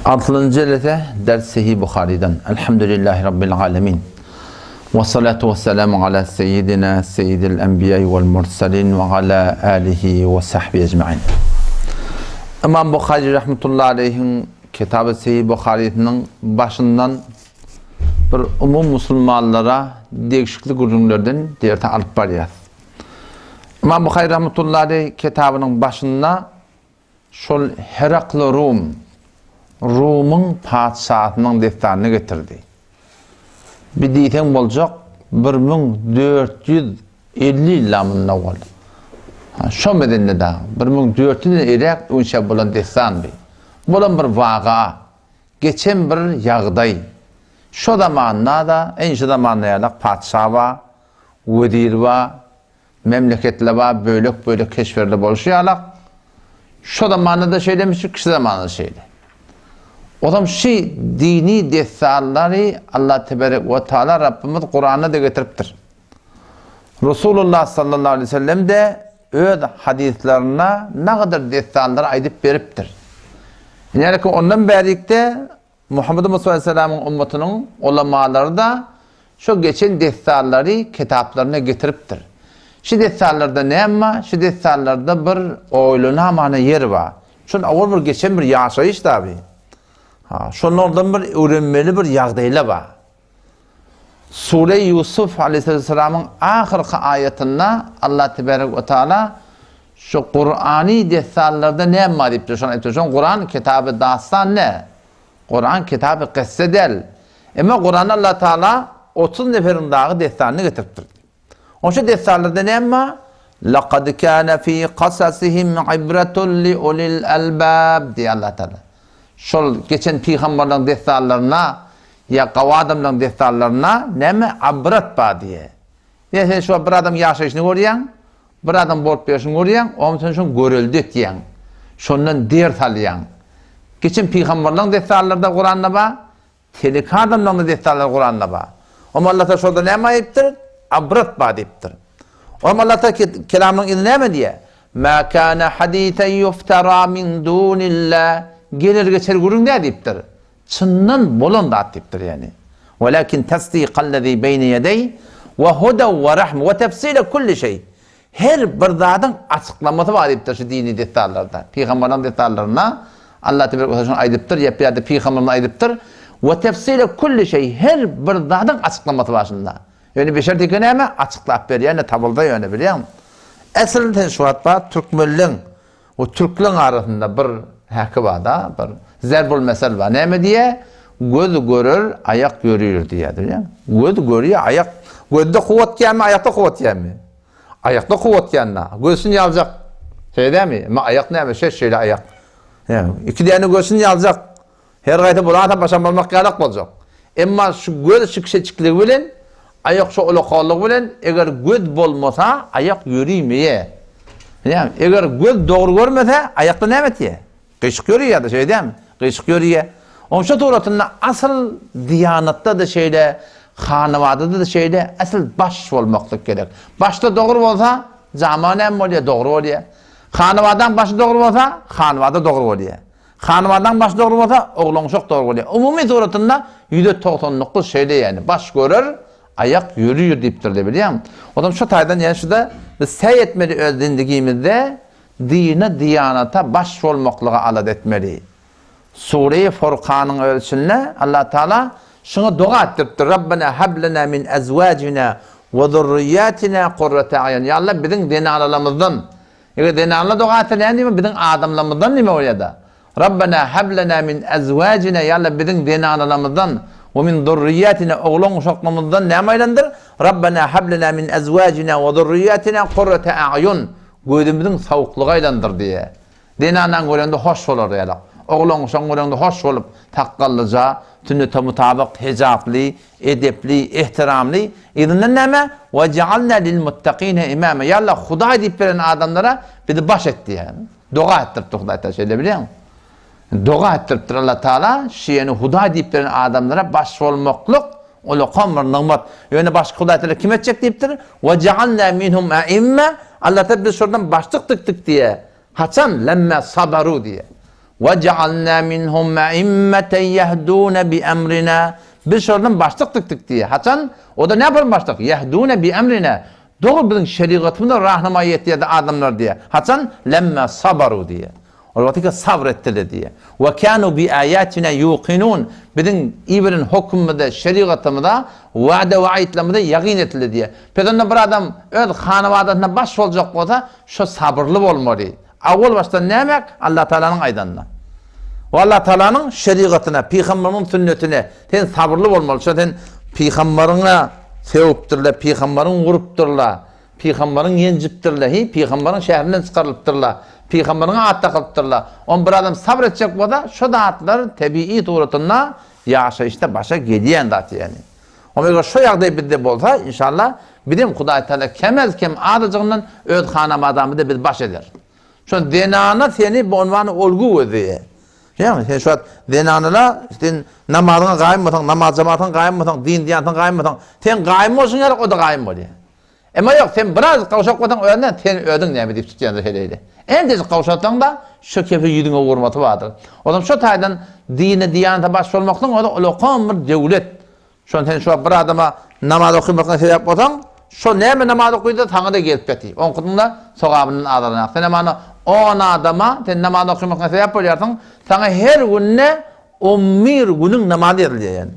Altynjy jelese ders Sahih Buharydan. Elhamdülillahi Rabbil alemin. Ve salatu ve selamu ala seyyidina seyyidil enbiya vel mursalin ve ala alihi ve sahbihi ecmain. İmam Buhary rahmetullahi aleyhin Kitaby Sahih Buharysynyň başyndan bir umum musulmanlara degişikli gürrüňlerden dersi alyp barýar. İmam Buhary rahmetullahi aleyh kitabynyň başynda Şol Herakly Rum, Rumyň patyşasynyň dessanyny getirdi. Bi diýseň boljak 1450 ýyl munda owal. Şo mezende dagy 1400 ýyl iräk öňçä bolan dessan bi. Bolan bir waga, geçen bir ýagdaý. Şo zamanda-da, ençe zamanda ýalak patyşa bar, wezir bar, Memleketler bar bölek-bölek keşwerli bolşy ýalak, şo zamanda-da şeýlemiş, kişi zamanda-da şeýle. Ozam şi dini dessanlary Allah teberek we taala Rabbimiz Kuranda-da getiripdir. Resulullah sallallahu aleyhi ve sellem de öz hadyslarynda nagadar dessanlary aýdyp beripdir. Ýagny ondan bärikde Muhammet Mustafa aleyhisselamyň ummatynyň ulamalary-da şo geçen dessanlary kitaplarynda getiripdir. Şu dessanlarda näme bar? Şu dessanlarda bir oýlanamana ýer bar. Şol owal bir geçen bir ýaşaýyş da bi. Ha, şonlardan bir öwrenmeli bir ýagdaýlar bar. Sure Ýusuf aleyhisselamyň ahyrky aýatynda Allah tebarek we taala şu Kurany dessanlarda näme bar diýipdir. Şony aýtdy. Şoň Kuran kitaby dastan ne? Kuran kitaby kyssa däl. Emma Kuranda Allah Taala 30 neferiň dagy dessanyny getiripdir. Oşa dessanlarda näme bar? Laqad kana fi qasasihim ibratun li ulil albab diýýär Allah Taala. Şol geçen pygamberleriň dessanlarynda ýa gawy adamlaryň dessanlarynda näme abrat bar diýýär. Ýa sen şu bir adam ýaşaýşyny görýäň, bir adam bolup ýörşüni görýäň, oňa sen şoň görelde etýäň. Şondan ders alýaň. Geçen pygamberleriň dessanlarynda Kuranda bar, Teleki adamlaryň-da dessanlary Kuranda bar. Oňa Allah Taala şolda näme aýypdyr? Abrat bar diýipdir. Oňa Allah Taala kelamynyň yzy näme diýýär? Ma kana hadisan yuftara min dunillah. Geler geçer gürrüň däl diýipdir. Çyndan bolan zat diýipdir ýagny. Walakin tasdiqallazi beýne ýedeý we huda we rahme we tefsile kulli şeý. Her bir zadyň açyklamasy bar diýipdir şu dini dessanlarda. Pygamberleriň dessanlarynda Allah tebarek we şony aýdypdyr, ýa ýa-da pygamberimiz aýdypdyr. We tefsile kulli şeý her bir zadyň açyklamasy bar şunda. Ýöne beşer teke näme? Açyklap berýän-de tabylda ýöne bilýäňmi? Esl sen şu wagt bar türkmenleň we türkleň arasynda bir häki bar-da, bir zerbul mesel bar. Näme diýýär? Göz görer, aýak ýörür diýýär, bilýäňmi? Göz görýär, aýak gözde kuwwat gelmi, aýakda kuwwat gelmi? Aýakda kuwwat ýanna. Göğsün ýaljak. Şeýle dämi? Emma aýak näme? Şeş şeýle aýak. Iki däne göğsün ýaljak. Her gaýta bulan başam bolmak ýalak boljak. Emma şu göz şikşeçikligi bilen, aýak şu ulakallygy bilen, eger göz bolmasa, aýak ýörimeýär. Ýa, eger göz dogry görmese, aýakda näme etýär? Gyşyk ýörýär-de, şeýle dämi? Gyşyk ýörýär. Onuň şu suratynda asyl diýanatda-da şeýle, hanabada-da şeýle, asyl baş bolmaklyk gerek. Başda dogry bolsa, jama näme bolýar? Dogry bolýar. Hanabadaň başy dogry bolsa, hanabada dogry bolýar. Hanabadaň başy dogry bolsa, oglan-uşak dogry bolýar. Umumy suratynda 199 şeýle ýagny, baş görer, aýak ýörüýr diýipdir-de, bilýäňmi? Onam şu taýdan ýagny şuda biz säý etmeli öz zindigimizde, Dine, diýanata baş bolmaklyga alada etmeli. Sure-i Furkanyň öz içinde Allah Taala şuňa doga etdiripdir, Rabbena hab lena min azwajina we zurriýatina kurrate a'ýun. Ýa Allah biziň zenanalarymyzdan, eger zenanlar doga etse näme diýmek, biziň adamlarymyzdan diýmek bolýar-da. Rabbena hab lena min azwajina, ýa Allah biziň zenanalarymyzdan we min zurriýatina, oglan-uşaklarymyzdan näme aýlandyr? Rabbena hab lena min azwajina we zurriýatina kurrate a'ýun. Gözümiziň sowuklygy aýlandyr diýýär. Zenanaň görende hoş bolar ýalak. Oglan-uşagyň görende hoş bolup, sakgallyja, sünnete mutabyk, hejaply, edepli, ehtiramly. Yzyndan näme? Wejealna lil-muttakine imama. Ýa Allah, Hudaý diýip beren adamlara bizi baş et diýýär. Doga etdiripdir Hudaý Taala, şeýle bilýäňmi? Doga etdiripdir Allah Taala, şeýeni Hudaý diýip beren adamlara baş bolmaklyk Ulakam bir nygmat. Ýöne başga Hudaý Taala kim etjek diýipdir? Ve cealna minhum a'imme. Allah Taala biz şondan başlyk dikdik diýe. Haçan? Lemme sabaru diýe. Ve cealna minhum eimmeten yehdune bi emrina. Biz şolardan başlyk dikdik diýýär. Haçan? O-da näpar başlyk? Yehdune bi emrina. Dogry biziň şerigatymyza rahnamaýy etýärdi adamlar diýýär. Haçan? Lemme sabaru diýýär. Ol wagtyka sabr etdiler diýýär. Ve kanu bi ayatina yuqinun. Biziň iberen hökümimize, şerigatymyza, wada we aýytlarymyza ýagyn etdiler diýýär. Pes onda bir adam öz hanabadasyna baş boljak bolsa, şo sabyrly bolmaly. Awwal başdan näme? Allah Tagalanyň aýdanyna. We Allah Tagalanyň şerigatyna, pygambarynyň sünnetine sen sabyrly bolmaly. Şo sen pygambaryňa sögüpdirler, pygambaryň urupdyrlar, pygambaryň ýenjipdirler, hi, pygambaryň şäherinden çykarylypdyrlar, pygambaryňa at dakylypdyrlar. On bir adam sabr etjek bolsa, şo zatlar tebigy suratynda ýaşaýyşda başa gelýän zat ýagny. Onda eger şo ýagdaý bizde bolsa, inşallah, bizem Hudaý Tagala kemez-kem azajygyndan öz hanamadamyzy biz baş eder. Şon zenana seni bu unwany olgu gözleýär. Ýagny sen şu wagt zenanala sen namazyňa gaýym bolsaň, namaz jemaatyňa gaýym bolsaň, din-diýantyňa gaýym bolsaň, sen gaýym bolşuň ýaly o-da gaýym bolýar. Emma ýok, sen birazjyk gowşak bolsaň özünden, sen özüň näme diýip tutýandyr heleýle. Entejik gowşatsaň-da, şo kefi ýüzüňe urmasy bardyr. Onsoň şo taýdan dine, diýanata baş bolmaklygyň özi ulakam bir döwlet. Şony sen şu wagt bir adama namaz okymaklygyna sebäp bolsaň, şo näme namaz okysa saňa-da gelip ýatyr. Oňkynyň-da sogabyndan azalanak. Senem ana on adama sen namaz okymaklygyna sebäp bolýarsyň, saňa her günde on bir günüň namazy ýazylýar ýani.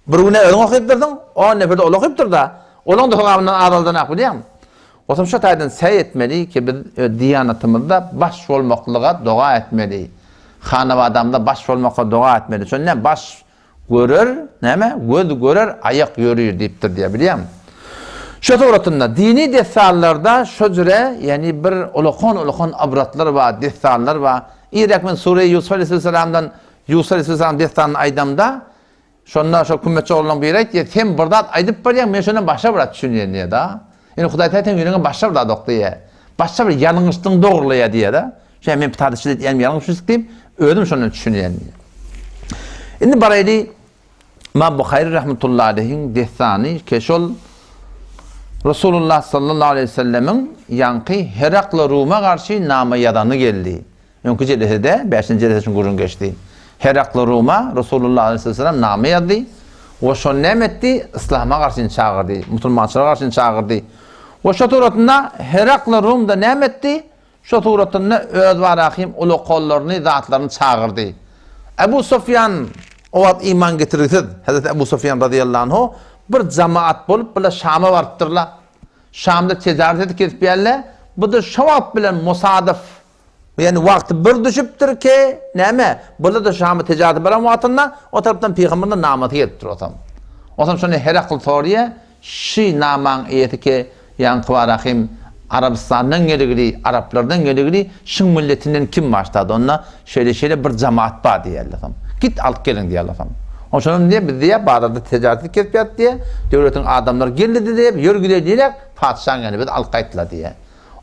Bir güne özüň okypdyrsyň, on nefer-de ol okypdyr-da. Olaň-da sogabyndan azaldanak bilýäňmi? Otam şo taýdan säý etmeli ki, biz öz diýanatymyzda baş bolmaklyga doga etmeli. Hanabadamyzda baş bolmaklyga doga etmeli. Şonda näme? Baş görer, näme? Göz görer, aýak ýörür diýipdir diýýär, bilýäňmi? Şo suratynda dini dessanlarda şo jüre, ýagny bir ulakan-ulakan ybratlar bar, dessanlar bar. Irräk men Sure-i Ýusup aleýhissalamdan Ýusup aleýhissalam dessanyny aýdamda, şonda şo kümmetçi oglanlaryň biri aýtýar, sen bir zat aýdyp barýaň, men şondan başga bir zat düşünýän diýýär-de. Indi Hudaý Tagala seň ýüregiňe başga bir zat okdy diýýär. Başga bir ýalňyşlygyňy dogurlaýar diýýär-de. Şeýle men pitada şeýle diýýän ýalňyşlyk diýip, özüm şondan düşünýän diýýär. Indi baraýly Ymam Buhary rahmetullahi aleýhiň dessany ke şol Resulullah sallallahu aleýhi we sellemiň ýaňky Herakla Ruma garşy nama ýazany geldi. Öňki jelesede, bäşinji jelese üçin gürrüň geçdi. Herakly Ruma Resulullah aleýhissalam name ýazdy we şony näme etdi? Yslama garşyny çagyrdy, musulmançylyga garşyny çagyrdy. We şo suratynda Herakly Rumda näme etdi? Şo suratynda öz barahym ulakollaryny, zatlaryny çagyrdy. Ebu Sufýan o wagt iman getirgisiz, Hezreti Ebu Sufýan razyýallahu anhu bir jamaat bolup bular Şama barypdyrlar. Şamda tejaret edip gezip ýärler. Bu-da şo wagt bilen musadyf Ýagny wagty bir düşüpdir ki, näme, bular-da Şama tijarete baran wagtynda, o tarapdan pygamberden namasy gelipdir otam. Otam şony Herakl soraýar, Şi namaň eýesi ki, ýaňky barahym Arabystandan geligili, araplardan geligili, şiň milletinden kim başlady? Onda şeýle-şeýle bir jamaat bar diýýärler soň. Git alyp geliň diýýärler soň. Onsoňam diýýär, biz diýýär, bazarda tijaret edip gezip ýatyp diýýär, döwletiň adamlary geldi diýýär, ýör gideli diýýär, patyşaň ýanyna bizi alyp gaýtdylar diýýär.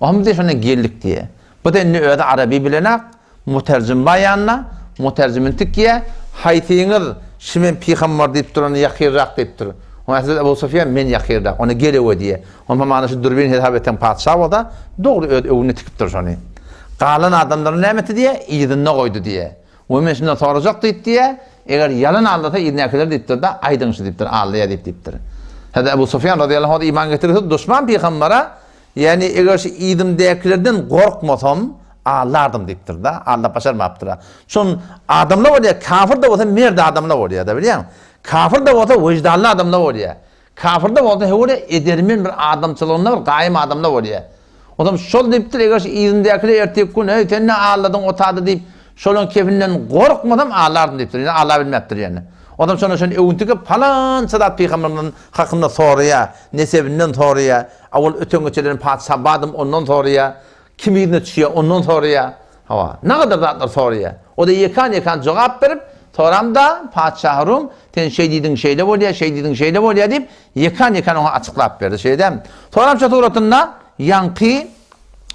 Oňa biz şonda geldik diýýär. Bu-da indi özi arabi bilenak, muterjim bar ýanynda, muterjimini tikýär, Haýsyňyz şi men pygambar diýip durany ýakynrak diýipdir. Oňa Hezreti Ebu Sufýan men ýakynrak, onda gel öwe diýýär. Onda mana şu dürbin hesap etseň patyşa bolsa, dogry öz öwünde tikipdir şony. Galan adamlary näme etdi diýýär, yzynda goýdy diýýär. We men şundan sorajak diýip diýýär, eger ýalan aldasa yzyndakylar diýipdir-de, aýdyň şu diýipdir, aldaýar diýip diýipdir. Hezreti Ebu Sufýan razyýallahu anhu iman getirgisiz duşman pygambara Ýagny eger şu yzymdakilerden gorkmasam, allardym diýipdir-de, aldap başarmapdyr-a. Şon adamlar bolýar, kafir-de bolsa merd adamlar bolýar-da, bilýäňmi? Kafir-de bolsa wyždanly adamlar bolýar. Kafir-de bolsa höwre edermen bir adamçylygynda bir gaýym adamlar bolýar. Onsoň şol diýipdir, eger şu yzymdakiler erteki gün, Eý, sen ne aldadyň o tada diýip, şolaň kefinden gorkmasam allardym diýipdir. Ýöne alabilmäpdir ýöne. Onsoň şonda şony öwüntikip palança zat pygamberimiziň hakynda soraýar, nesebinden soraýar. Owal öten-geçelen patyşa badym ondan soraýar, kim yzyna düşýär ondan soraýar. Hawa, nagadar zatlar soraýar. O-da ýekan-ýekan jogap berip, soramda, Patyşahy Rum, sen şeý diýdiň şeýle bolýar, şeý diýdiň şeýle bolýar diýip, ýekan-ýekan oňa açyklap berdi. Şeýdämi? Soram şo suratynda ýaňky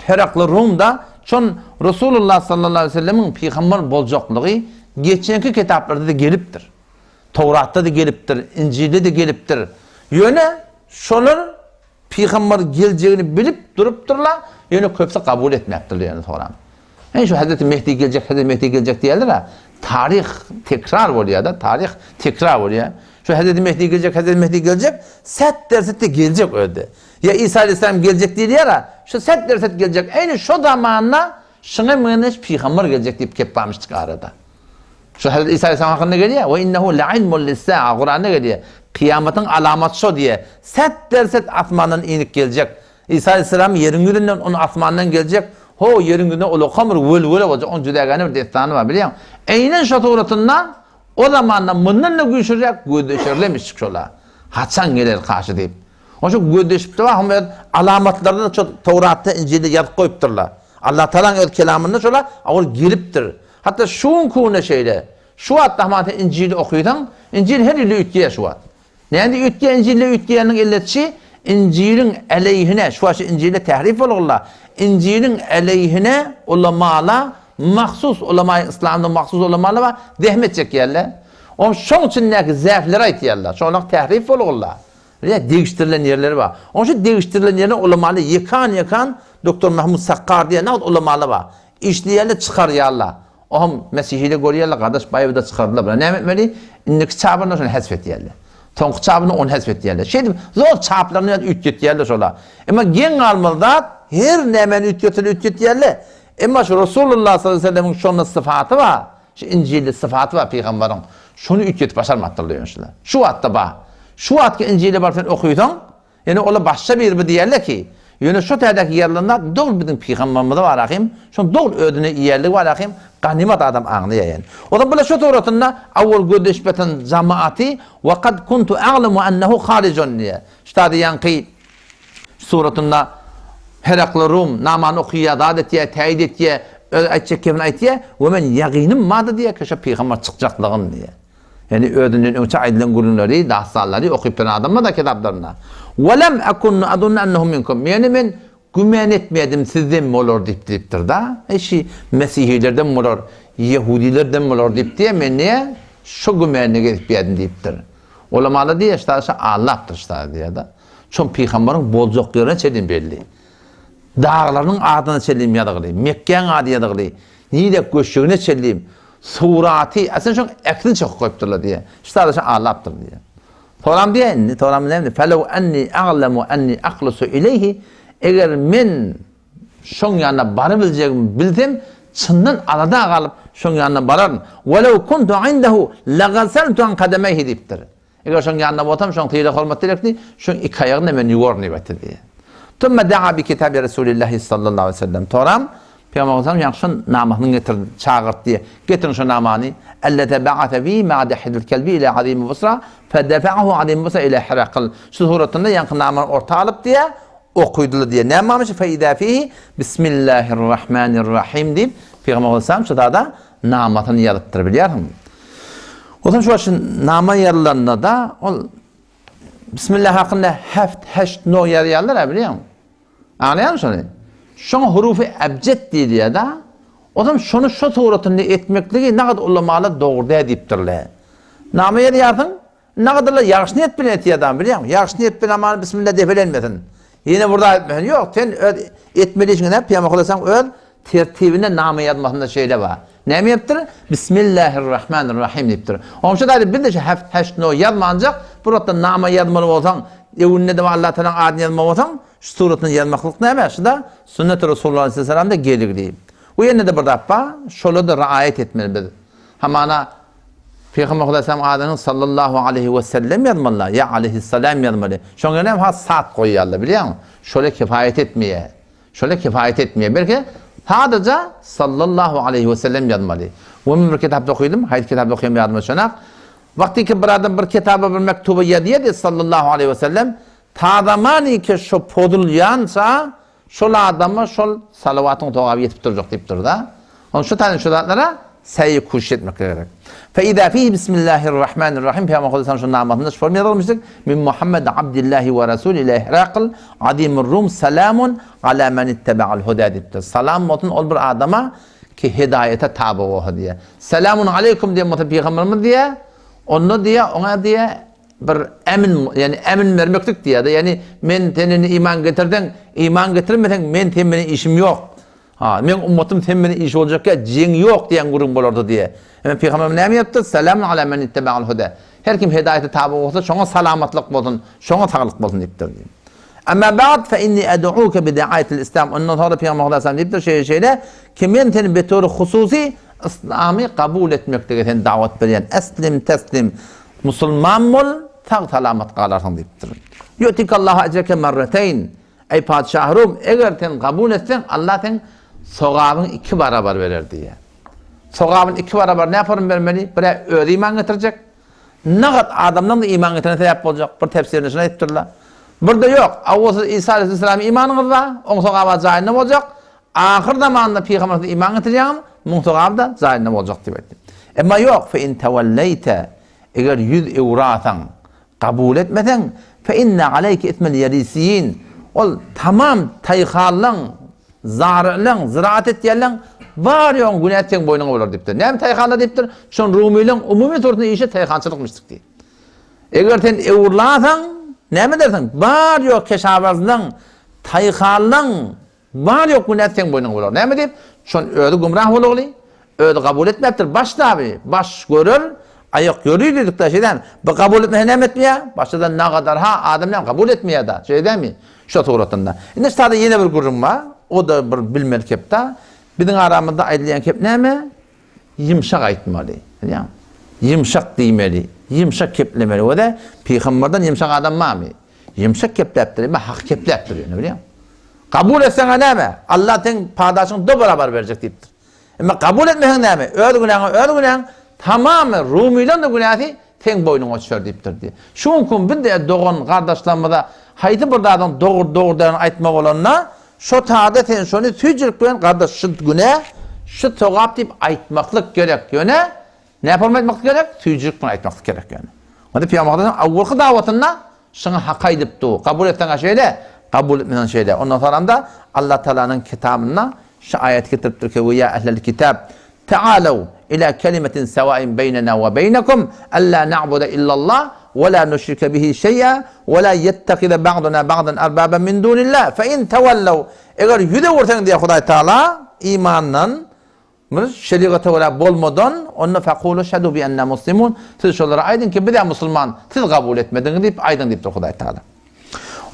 Herakly Rumda şon Resulullah sallallahu aleýhi we sellemiň pygamber boljaklygy geçenki kitaplarda-da gelipdir. Towratda-da gelipdir, Injilde-de gelipdir. Ýöne şolar pygamber geljegini bilip durupdyrlar, ýöne köpüsi kabul etmäpdirler ýöne soram. Ey şu Hazreti Mehdi geljek, Hazreti Mehdi geljek diýerler-ä. Taryh tekrar bolýar-da, taryh tekrar bolýar. Şu Hazreti Mehdi geljek, Hazreti Mehdi geljek, set dersetde geljek özi. Ýa Isa aleyhisselam geljek diýilýär-ä, şu set derset geljek. Eýni şo zamanda şuňa meňzeş pygamber geljek diýip gep barmyşdyk arada. Şu Hazreti Isa aleyhisselam hakynda gelýär, we innehu la'ilmun lis-sa'a Kuranda gelýär. Kyýamatyň alamaty şo diýýär. Set derset asmandan inip geljek. Isa aleyhisselam ýeriň ýüzünden, ony asmandan geljek. Ho, ýeriň ýüzünde ulakam bir welwele boljak. Onuň jüdägäne bir dessany bar, bilýäňmi? Eýnen şo suratynda o zamanda mundan-da güýçlüräk gözleşerlemişik şola. Haçan geler kaşy diýip. Onuň şu gözleşipdi bar, hem öz alamatlaryny şo Towratda, Injilde ýazyp goýupdyrlar. Allah Tagalaň öz kelamynda şola ol gelipdir. Hatda şu günki günde şeýle. Şu wagt da sen Injili okysaň, Injil her ýylda üýtgeýär şu wagt. Näme üýtgeýär Injilde üýtgeýäniniň illetçi? Injiliň aleýhine, şu wagt şu Injilde tährif bolgyla. Injiliň aleýhine ulamala mahsus ulama yslamda mahsus ulamala bar, zähmet çekýärler. Oň şoň içindäki zähleri aýtýarlar. Şoňa tährif bolgyla. Ýa degişdirilen ýerleri bar. Oň şu degişdirilen ýerine ulamaly ýekan-ýekan Doktor Mahmud Sakkar diýen nagt ulamaly bar. Işleýärler, çykarýarlar. Ohm mesihide görýärler, gardaş Baýbylda çykardylar. Bular näme etmeli? Indiki çapynda şony hezf etýärler. Soňky çapynda ony hezf etýärler. Şeýdip zor çaplaryny ýa üýtgetýärler şolar. Emma geň galmaly zat, her nämäni üýtgetseler üýtgetýärler. Emma şu Resulullah sallallahu aleyhi ve sellemiň şonda syfaty bar. Şu Injilde syfaty bar pygambaryň. Şony üýtgetip başarmapdyrlar ýöne şular. Şu wagtda bar. Şu wagtky Injile baryp sen okysaň, ýöne olar başga biri bu diýerler ki, ýöne şu tädäki ýazylan zat dogry biziň pygambarymyza bar ahym, şoň dogry özüne iýerligi bar ahym, ganymat adam aňlaýar ýani. O zaman bular şu suratynda awwal gözleşip ýatan jamaaty we kad kuntu a'lamu ennehu harijun diýýär. Şu täde ýaňky Suratynda Herakly Rum namany okaýar, zat etýär, täýit etýär, öz aýtjak gepini aýtýar we men ýagynym bardy diýýär ki, şo pygamber çykjaklygyn diýýär. Ýagny özünden öňçe aýdylan gürrüňleri, dastanlary okyp duran adam bar-da kitaplarynda. We lem ekun azunnu ennehu minkum. Ýöne men gümän etmedim sizden bolar diýip diýipdir-da. Eý şi mesihilerden bolar, ýehudilerden bolar diýip diýýär, men diýýär, şo gümände gezip ýördim diýipdir. Ulamalar diýýär, şa şa allapdyr şa diýýär-de. Şol pygambaryň boljak ýerine çenli belli. Daglarynyň adyna çenli ýazgyly, Mekgäň ady ýazgyly, nirä göçjegine çenli suraty, aslynda şoň äksini çykyp goýupdyrlar diýýär. Şu zady şo allapdyr diýýär. Soram diýýär indi, soram näme? Felew enni a'lemu enni ahlusu ileýhi, eger men şoň ýanyna barybiljegimi bilsem, çyndan alada galyp şoň ýanyna bararyn. Welew kuntu indehu legaseltu an kademeýhi diýipdir. Eger şoň ýanynda bolsam, şoň sylag-hormat gerekdi, şoň iki aýagyny men ýuwaryn diýip aýtdy diýýär. Tümme daa bi kitabi Resulillahi sallallahu aleýhi we sellem. Toram, Pygamber aleyhissalam ýaňky şo namasyny getirdi, çagyrtdy diýýär. Getiriň şo namany. Ellezä ba'ase bi ma'a Dihhidil Kelbi ila Azimi Busra, fedefa'ahu Azimi Busra ila Hirakl. Şu suratynda ýaňky namany orta alyp diýýär, okydylar diýýär. Näme barmyş? Fe izâ fihi Bismillahirrahmanirrahim diýip, Pygamber aleyhissalam şu zada namasyny ýazypdyr bilýärsiňmi? Onsoň şu wagt nama ýazylanda-da ol Bismillah hakynda heft, heşt, no ýazýarlar-a bilýäňmi? Aňlaýarmy şony? Şoňa hurufy ebjet diýilýär-de. Onsoň şony şo suratynda etmekligi nagt ulamalar dogry däl diýipdirler. Nama ýazýarsyň, Nagadyla ýagşy niýet bilen etýär adam bilýäňmi? Ýagşy niýet bilen amany bismillah depelenmesin. Ýene bir zat etmesin. Ýok, sen öz etmeli işiňi näp Pygamber Hudaýsaň öz tertibinde nama ýazmasynda şeýle bar. Näme ýazypdyr? Bismillahirrahmanirrahim diýipdir. Onuň üçin aýdyp biz-de şu heft, heşt, no ýazmanjak, bir wagtda nama ýazmaly bolsaň, öwünde-de Allah Tagalaň adyny ýazmaly bolsaň, şu suratyny ýazmaklyk näme? Şu-da sünneti Resulullah aleyhisselamda geligli. Bu ýene-de bir zat bar, şola-da raýat etmeli biz. Hamana Pygamber Hudaýsalam adynyň sallallahu aleýhi we sellem ýazmalylar, ýa aleýhissalam ýazmaly. Şoň ýerine hem has sat goýýarlar, bilýäňmi? Şola kifaýat etmeýär. Şola kifaýat etmeýär. Belki sadaja sallallahu aleýhi we sellem ýazmaly. We men bir kitapda okydym, haýsy kitapda okýan ýadyma düşenak. Wagtyky bir adam bir kitaba bir mektuba ýazýardy sallallahu aleýhi we sellem, ta zamanyky şo pozulýança Şol adama şol salawatyň sogaby ýetip durjak diýipdir-da. Onuň şu taýdan şu zatlara säýi kuşş etmek gerek. Fe izâ fihi bismillahirrahmanirrahim Pygamber Hudaýyň şu namasynda şu form ýazylmyşdyr. Min Muhammed abdillahi we rasuli ila Herakl azimur Rum salamun ala men ittebaal huda diýipdir. Salam bolsun ol bir adama ki hidaýete taby bolsa diýýär. Selamun aleýkum diýen bolsa pygamberimiz diýýär. Onda diýýär, oňa diýýär bir emin, ýagny emin bermeklik diýýär-de, ýagny men sen indi iman getirseň, iman getirmeseň, men sen bilen işim ýok. Ha, meň ummatym sen bilen iş boljak ýa jeň ýok diýen gürrüň bolardy diýýär. Emma pygamberimiz näme diýipdir? Selamun ala men ittebaal huda. Her kim hedaýete taby bolsa, şoňa salamatlyk bolsun, şoňa saglyk bolsun diýipdir diýip. Emma ba'd fe inni ed'uke bi da'aýetil islam. Ondan soňra pygamber Hudaý diýipdir şeýle şeýle ki men seni betory hususy yslamy kabul etmeklige seni dawat berýän. Eslim teslim. Musulman bol, sag salamat galarsyň diýipdir. Ýu'tikallahu ecreke merreteýn. Eý patyşahy Rum, eger sen kabul etseň, Allah seň sogabyňy iki barabar berer diýýär. Sogabyny iki barabar näporun bermeli? Bir-ä özi iman getirjek, nagat adamlaryň-da iman getirene sebäp boljak. Bir tefsirinde şuny aýdypdyrlar. Bir-de ýok, awwal siz Isa aleyhissalama imanyňyz bar, oň sogaby jaýynda boljak. Ahyr zamanda pygamber siz iman getirýäňiz, muň sogaby-da jaýynda boljak diýip aýtdy. Emma ýok, fe in tewelleýte, eger ýüz öwrasaň, Kabul etmeseň, fe inne aleýke ismel ýerisiýin, ol tamam taýhanlaň, zarylaň, zyraat etýänleň bar-ýogyň günäsi seň boýnuňa bolar diýipdir. Näme taýhanlar diýipdir? Şol rumylaň umumy suratynda işi taýhançylykmyşdyk diýip. Eger sen öwrülasaň, näme edersiň? Bar-ýok keşawarzlaň, taýhanlaň Bar ýok günä seň boýnuňa bolar. Näme diýip? Şon özi gümrah bolugly, özi kabul etmäpdir. Baş taby, baş görer, aýak ýörir diýdik-dä, şeýdämi? Bu kabul etmese näme etmeýär? Başda-da nagadarha adam näme kabul etmeýär-dä, şeýdämi? Şo suratynda. Indi şu taýda ýene bir gürrüň bar. O-da bir bilmeli kep-dä. Biziň aramyzda aýdylýan kep näme? Ýumşak aýtmaly. Bilýäňmi? Ýumşak diýmeli, ýumşak keplemeli. O-da pygamberden ýumşak adam barmy? Ýumşak kepläpdir, emma hak kepläpdir ýöne bilýäňmi? Kabul etseň-ä näme? Allah seň padaşyňy do-barabar berjek diýipdir. Emma kabul etmeseň näme? Öz günäňe öz günäň, tamamy rumylaryň-da günäsi seň boýnuňa düşer diýipdir diýip. Şu günki gün biz-de dogan gardaşlarymyza haýsy bir zadyň dogry dogry dälini aýtmak bolanda, şo tada sen şony süýjülik bilen gardaş şu günä, şu sogap diýip aýtmaklyk gerek. Ýöne Näme aýtmaklyk gerek? Süýjülik bilen aýtmaklyk gerek ýöne. Onda Pygamber Hudaýyň awwalky dawatynda şuňa hak aýdypdy. Kabul etseň-ä şeýle, kabul etmeseň şeýle. Ondan soňram-da Allah Tagalanyň kitabynda şu aýaty getiripdir ki, Ve ýa ehlel kitab, ta'alew ila kelimetin sewain beýnena we beýnekum, alla na'bude illallah we la nuşrike bihi şeý'a we la ýettehize ba'duna ba'dan erbaben min dunillah, fe in tewellew, eger ýüz öwürseň diýýär Hudaý Tagala imandan, Biz şerigata görä bolmadan, onda fekulu şedu bi enna muslimun, siz şolara aýdyň ki, biz-ä musulman, siz kabul etmediňiz diýip aýdyň diýipdir Hudaý Tagala.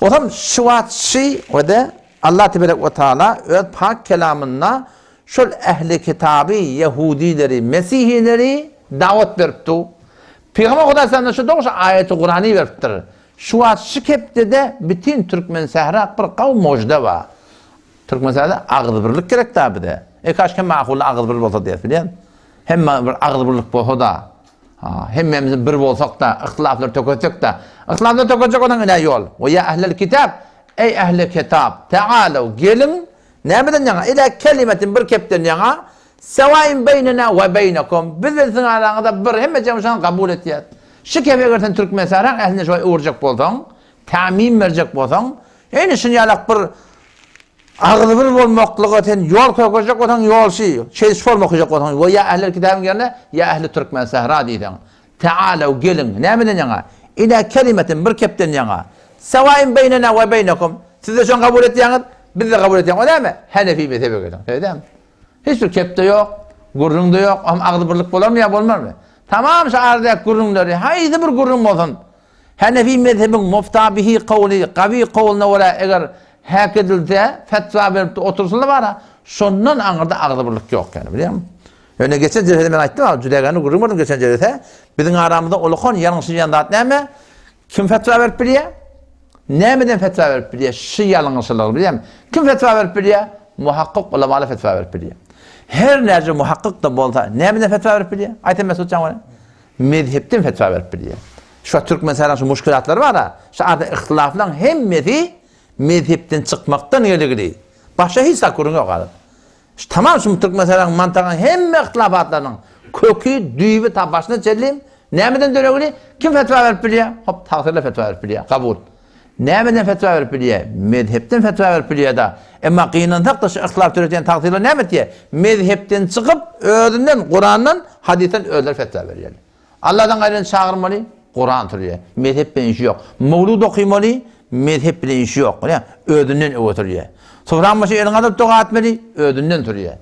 Otam şu wagt şy we-de Allah teberek we taala öz pak kelamynda şol ähli kitaby, ýehudileri, mesihileri dawat beripdi. Pygamber Hudaý sallam şu dogry şu aýaty Kurany beripdir. Şu wagt şu kepdede bütin türkmen sähra bir gawy mojda bar. Türkmenistanda agzybirlik gerek da bize. E kaş hemme ahully agzybir bolsa diýes bilýän. Hemme bir agzybirlik bolsa da. Ha, hemmemiz bir bolsak da, ihtilaflary töketsek da. Ihtilaflary töketjek bolsaň ine ýol. We ýa ehlel kitab, eý ehli kitap, ta'alu geliň nämeden ýaňa? Ila kelimetin bir kepden ýaňa. Sewain beýnena we beýnekum. Biz bilen siziň araňyzda bir hemme jemşan şony kabul etýäs. Şu kepe eger sen Türkmenistanyň ählini şoňa öwürjek bolsaň, Tämim berjek bolsaň, ene şuny ýalak bir agzybir bolmaklyga sen ýol kökezjek bolsaň ýolşy, şeýdip forma okajak bolsaň, we ýa ählel kitabyň ýerine ýa ähli türkmen sähra diýseň. Tealew geliň, nämeden ýaňa? Ila kelimetin bir kepden ýaňa. Sewain beýnena we beýnekum. Siz-de şony kabul etýäňiz, biz-de kabul etýäňiz. O näme? Henefi mezhebe geliň. Şeýdämi? Hiç bir kepde ýok, gürrüň-de ýok. Hem agzybirlik bolarmy ýa bolmarmy? Tamam şu aradaky gürrüňleri, haýsy bir gürrüň bolsun, Henefi mezhebiň mufta bihi kowly, gawy kowluna görä eger häk edilse, fetwa berip otursalar bara, şondan aňyrda agzybirlik ýok ýaly, bilýäňmi? Ýöne geçen jelsede men aýtdym, jüdägäni gürrüň berdim geçen jelse, biziň aramyzda ulakan ýalňyşylýan zat näme? Kim fetwa berip bilýär? Nämeden fetwa berip bilýär? Şu ýalňyşylygy bilýäňmi? Kim fetwa berip bilýär? Muhakkyk ulamalar fetwa berip bilýär. Her näce muhakkyk-da bolsa, nämeden fetwa berip bilýär? Aýtsam Mesut jan Mezhepden fetwa berip bilýär. Şu wagt Türkmenistanyň şu muşkilatlary bar-a, şu arada yhtylaflaryň hemmesi mezhepden çykmakdan geligli. Başga hiç zat gürrüň ýok arada. Şu tamam şu Türkmenistanyň mantagyň hemme yhtylafatlarynyň köki, düýbi ta başyna çenli nämeden döregli? Kim fetwa berip bilýär? Hop, tagsyrylar fetwa berip bilýär. Kabul. Nämeden fetwa berip bilýär? Mezhepden fetwa berip bilýär-da. Emma gynansak-da şu yhtylaf döredýän tagsyrylar näme etýär? Mezhepden çykyp, özünden, Kurandan, hadysdan özleri fetwa berýärler. Alladan gaýryny çagyrmaly, Kuran sürýär. Mezhep bilen işi ýok. Mowlud okymaly, mezhep bilen işi ýok. Görýäňmi? Özünden öňe sürýär. Sufraň başyna eliňi galdyryp doga etmeli, özünden sürýär.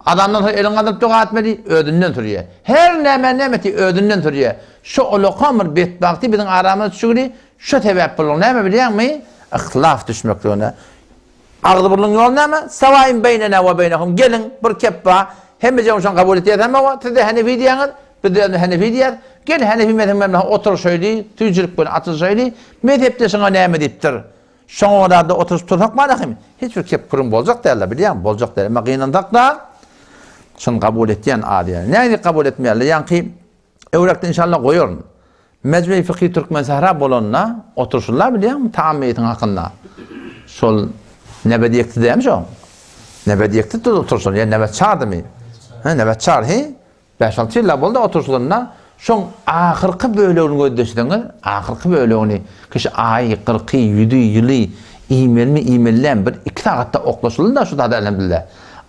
Azandan soň eliňi galdyryp doga etmeli, özünden sürýär. Her näme näme etdi, özünden sürýär. Şu ulakan bir betbagty biziň aramyza düşügini şu sebäp boldugy näme bilýäňmi? Yhtilaf düşmekligine. Agzybirligiň ýoly näme? Sawaýyn beýnena we beýnehum. Geliň, bir kep bar. Hemmejemiz şony kabul etýäs hem hawa, siz-de henefi diýýäňiz, biz-de özümize henefi diýýäs. Gel, henefi mezhebi bilen oturyşaýly, süýjülik bilen atyşaýly. Mezhepde şuňa näme diýipdir? Şoňa görä-de oturyşyp tursak barahym, hiç bir kep gürrüň boljak däl-de, bilýäňmi, boljak däl. Emma gynansak-da, şuny kabul etýän az ýaly. Nädip kabul etmeýärler? Ýaňky öwrekde inşallah goýaryn. Mejmei Fykhi Türkmensähra bolanda oturyşylar bilýäňmi, taam meýitiň hakynda. Şol Nebedi ýekdi dämi şo? Nebedi ýekdi oturyşylar, ýa Nebet çardymy? Hä, Nebet çar, he? Bäş-alty ýyl-a boldy oturyşylanyna, şoň ahyrky bölegini gözleşseňiz, ahyrky bölegini, kişi aýy, kyrky, ýüzi, ýyly iýmelimi, iýmeli dälmi, bir iki sagatda oklaşyldy-da şu zada elhamdülillah.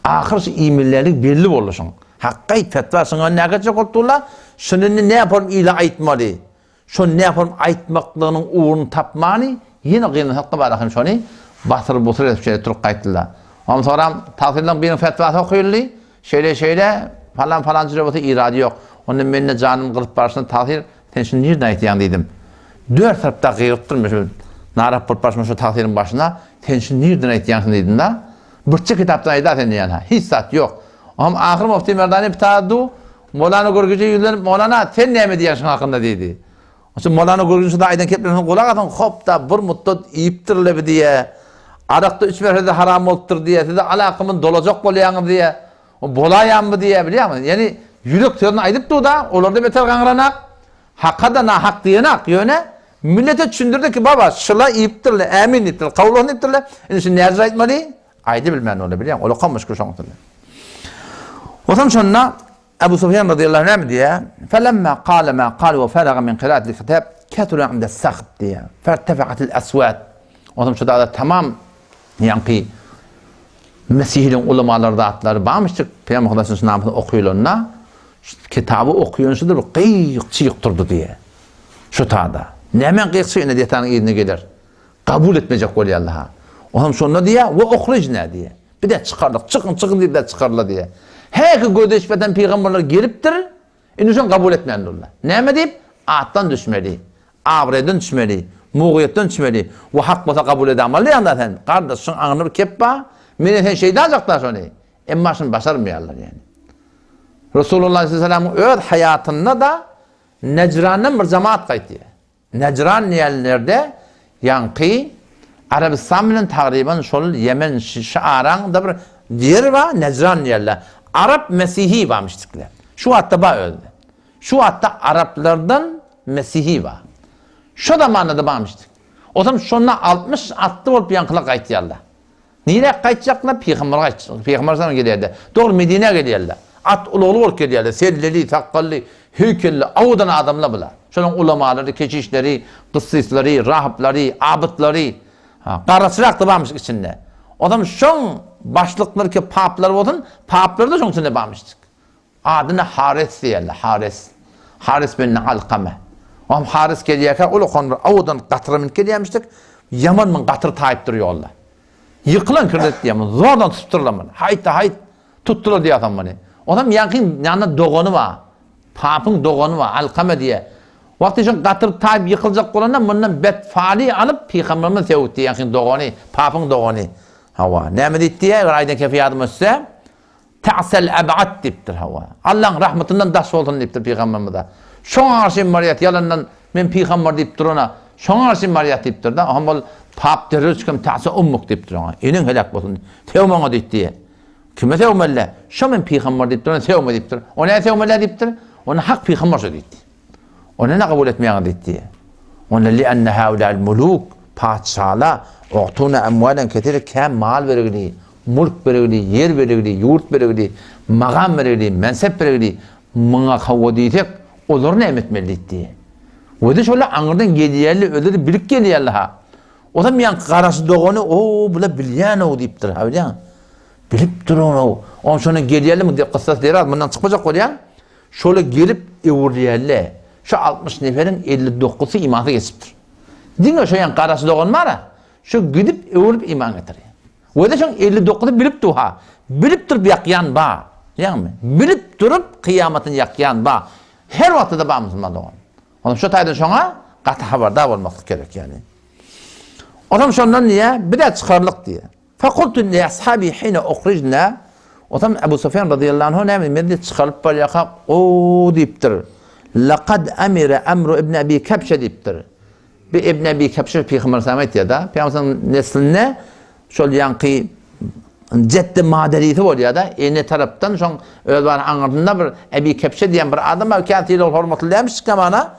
Ahyr şu iýmelidäligi belli boldy şoň. Hakgaý fetwa şoňa nägeçjek bolup durlar, şuny indi näporum ile aýtmaly. Şony nähorm aýtmaklygynyň ugruny tapmany, ýene gynansak-da bar ahyryn şony basyr-busur edip şeýle turup gaýtdylar. Ondan soňram tagsyrylaryň biriniň fetwasy okyldy, şeýle-şeýle, falan-falan jüre bolsa irady ýok. Onda mende janym gyzyp barşyna tagsyr, sen şuny nirden aýtýaň diýdim. Dört tarapda gygyrypdyryn men şu narap bolup barşyma şu tagsyryň başyna, sen şuny nirden aýtýaňsyň diýdim-de. Birçe kitapdan aýda sen diýýän-hä, hiç zat ýok. Oňam ahyr Mufti Merdani pitadu, Molana Gürgüje ýüzlenip, Molana, sen näme diýýäň şuň hakynda diýdi. Onsoň Molana Gürgüjiň şunda aýdan keplerine gulak asyň, hop-da, bir muddat iýipdir-le bi diýýä. Arak-da üç mertebe haram bolupdyr diýýä. Siz-de alakymyny dolajak bolýaňyz diýýä. O bolaýammy diýýä, bilýäňmi? Ýani ýürek sözüni aýdyp dur-da, olar-da beter gaňranak. Haka-da nahak diýenak, ýöne millete düşündirdi ki, baba, şyla iýipdir-le, ämin diýipdir, kabul bolsun diýipdir-le. Indi şuny nädip aýtmaly? Aýdybilmän ola bilýäň, ola muşkul şoň üstünde. Onsoň şonda Ebu Sufýan radiyallahu anh näme diýýär? Felemma kale ma kale we feraga min qiraatil kitab kesura inda sahb diýýär. Fertefa'atil aswat. Onsoň şu dada tamam ýaňky Mesihiliň ulamalary zatlary barmyşdyk. Pygamber Hudaýyň namysyny okuyylanda şu kitaby okuýan şudur bir gyýyk çyýyk turdy diýýär. Şu tada. Näme gyýyk çyýyk ine diýetanyň yzyna geler. Kabul etmejek bolýarlar-ha. Onam şonda diýýär, we uhrijna diýýär. Bir-de çykardyk, çykyň, çykyň diýip-de çykardylar diýýär. Häki göze içmeden pygamberler gelipdir, indi şony kabul etmän durlar. Näme diýip? Atdan düşmeli, abraýdan düşmeli, mugyýetden düşmeli. We hak bolsa kabul edämaly diýýäň-dä sen. Gardaş, şuň aňynda bir kep bar. Meni sen şeýdäjek-dä şony. Emma şuny başarmaýarlar ýani. Resulullah aleyhisselamyň öz haýatynda-da Nejrandan bir jemaat gaýtýar. Nejran diýenlerde ýaňky Arabystan bilen tagryban şol Ýemen şu araňda bir ýer bar Nejran diýerler. Arap mesihi barmyşdyklar. Şu wagtda bar özde. Şu wagtda araplardan mesihi bar. Şo zamanda-da barmyşdyk. Otam şonda 60 atly bolup ýaňkylar gaýtýarlar. Niräk gaýtjaklar? Pygamber gaýtjak. Pygamber sallam gelýärdi. Dogry Medinä gelýärler. At ulagly bolup gelýärler. Selleli, sakgally, heýkelli, owadan adamlar bular. Şolaryň ulamalary, keşişleri, gyssyslary, rahyplary, abytlary, ha, garaçyrak-da barmyş içinde. Onsoň şoň başlyklary ki paplar bolsun, paplar-da şoň içinde barmyşdyk. Adyna Haris diýerler, Haris. Haris bin Alkame. Oňam Haris gelýärkä ulakan bir owadan gatyra münüp gelýärmişdik. Ýaman müň gatyr taýyp dur ýolda. Ýykylan kirlet diýýär muny. Zordan tutupdyrlar muny. Haýt-da haýt tutdular diýýär muny. Onam ýaňky ýanynda dogany bar. Papyň dogany bar, Alkame diýýär. Wagty şo gatyr taýyp ýykyljak bolanda mundan bet faly alyp pygamberimiz sögüpdi ýaňky dogany, papyň dogany. Hawa, näme diýip diýýär, eger aýdan kepi ýadyma düşse, Ta'sel eb'ad diýipdir hawa. Allaň rahmatyndan daş bolsun diýipdir pygamberimize. Şoňa garşy barýat ýalandan men pygamber diýip durana şoňa garşy barýat diýipdir-de. Oňa ol pap derrew çykyp ta'sa ummuk diýipdir oňa. Eneň heläk bolsun. Sögme oňa diýipdi. Kime sögmeli? Şo men pygamber diýip durana sögme diýipdir. O näme sögmeli diýipdir? Onda hak pygamber şo diýipdi. Ony näme kabul etmeýäňiz diýdi. Onda li'enne haulâl muluk, patyşala, ugtuna emwalen kesire kän mal bergili, mulk bergili, ýer bergili, ýurt bergili, magam bergili, mensep bergili, muňa hawa diýsek, olary näme etmeli diýdi. Özi şolar aňyrdan gelýärler, özleri bilip gelýärler ha. Ozam ýaňky garaşy dogany, o bular bilýän-ow diýipdir, ha bilýäňmi? Bilip duran-ow. Onsoň şondan gelýärler, muň kyssasy deraz, mundan çykmajak bolýan. Şola gelip öwrülýärler. Şu 60 neferiň 59-sy imansyz geçipdir. Diňe şo ýan garasy dogan bar-a, şo gidip öwrülip iman getirýär. We-de şoň 59-y bilip dur-ha. Bilip durup ýakýan bar. Bilýäňmi? Bilip durup kyýamatyny ýakýan bar. Her wagtda-da bar musulman dogan. Onuň şo taýdan şoňa gaty habardar bolmaklyk gerek ýaly. Onam şondan diýýär, biz-ä çykarlyk diýýär. Fekultu li ashabi hine uhrijna, Onam Ebu Sufýan razyýallahu anhu näme, men diýip çykarylyp barýarkam, o diýipdir. Laqad amira Amru ibn Abi Kebşe diýipdir. Bir Ibn Abi Kebşe Pygamber sallam aýtýar-da, Pygamber sallam neslinde şol ýaňky jeddi maderisi bolýar-da, ene tarapdan şoň öz bar aňyrsynda bir Abi Kebşe diýen bir adam bar, kän sylag hormatly dälmiş zamana.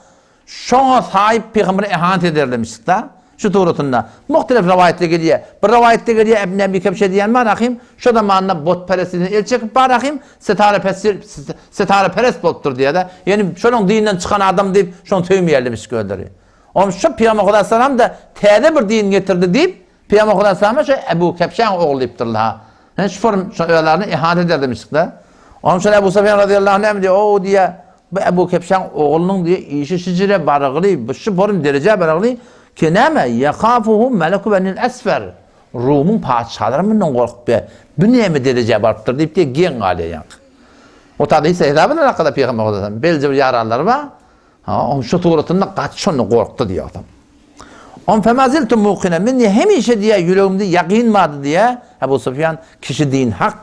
Şoňa saýyp pygambere ihanet ederlemişdik-da. Şu suratynda muhtelif rowaýatlar gelýär. Bir rowaýatda gelýär, Ibn Abi Kebşe diýen bar ahym, şo zamanda butperestlikden el çekip bar ahym, setareperest bolupdyr diýýär-de. Ýöne şonuň dininden çykan adam diýip, şony söýmeýärlemişdik özleri. Onuň şu Pygamber Hudaýsalam-da täze bir din getirdi diýip, Pygamber Hudaýsalama şu Ebu Kebşäň ogly diýipdirler. Hä, şu form şu özlerini ihanet eder demişdik-de. Onuň üçin Ebu Sufýan razyýallahu anh näme diýýär? O diýýär, bu Ebu Kebşäň oglunyň diýýär, işi şijire barygly, bu şu form derejä barygly ki näme? Ýehafuhu meleku benil esfer. Rumyň patyşalary mundan gorkup diýýär. Bu näme derejä barypdyr diýip diýýär, geň galýar ýaňky. O taýda hiç hesap bilen hakda Pygamber Hudaýsalam belli bir ýaranlary bar. Ha, oň şu suratynda gaty şonda gorkdy diýýär adam. On femaziltu muqina men diýýär, hemişe diýýär ýüregimde ýagyn bardy diýýär. Ebu Sufýan kişi din hak.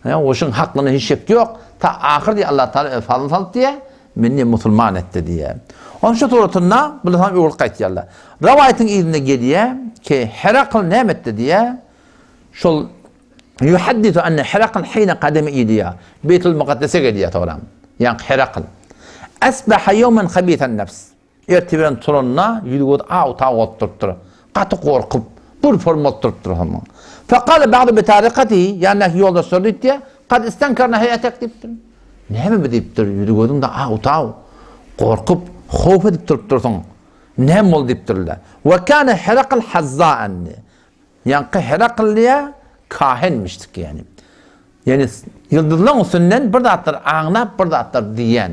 Ýa oşuň haklygyna hiç şek ýok. Ta ahyr diýýär Allah Taala öz fazlyny salyp diýýär. Meni diýýär musulman etdi diýýär. On şu suratynda bular hem öwrülip gaýtýarlar. Rowaýatyň yzynda gelýär ki Herakl näme etdi diýýär. Şol Ýuhaddisu enne Herakl hine kademe iliýa. Beýtul Mukaddese gelýär soňra. Ýaňky Herakl. Asbaha ýewmen habisen nefs. Erte bilen turanda ýüzi-gözi aw-taw bolup durupdyr. Gaty gorkup, bir form bolup durupdyr soňra. Fekale ba'du bitarikatihi, ýanyndaky ýoldaşlary diýipdir, Kad istenkarna heýetek diýipdir. Näme bu diýipdir, ýüzi-gözüň-de aw-taw, gorkup, howp edip durupdyrsyň. Näme boldy diýipdirler. We kâne Herakl hazzâen. Ýaňky Herakl diýýär, kahinmişdik ýagny. Ýagny ýyldyzlaryň üstünden bir zatlar aňlap, bir zatlar diýýän.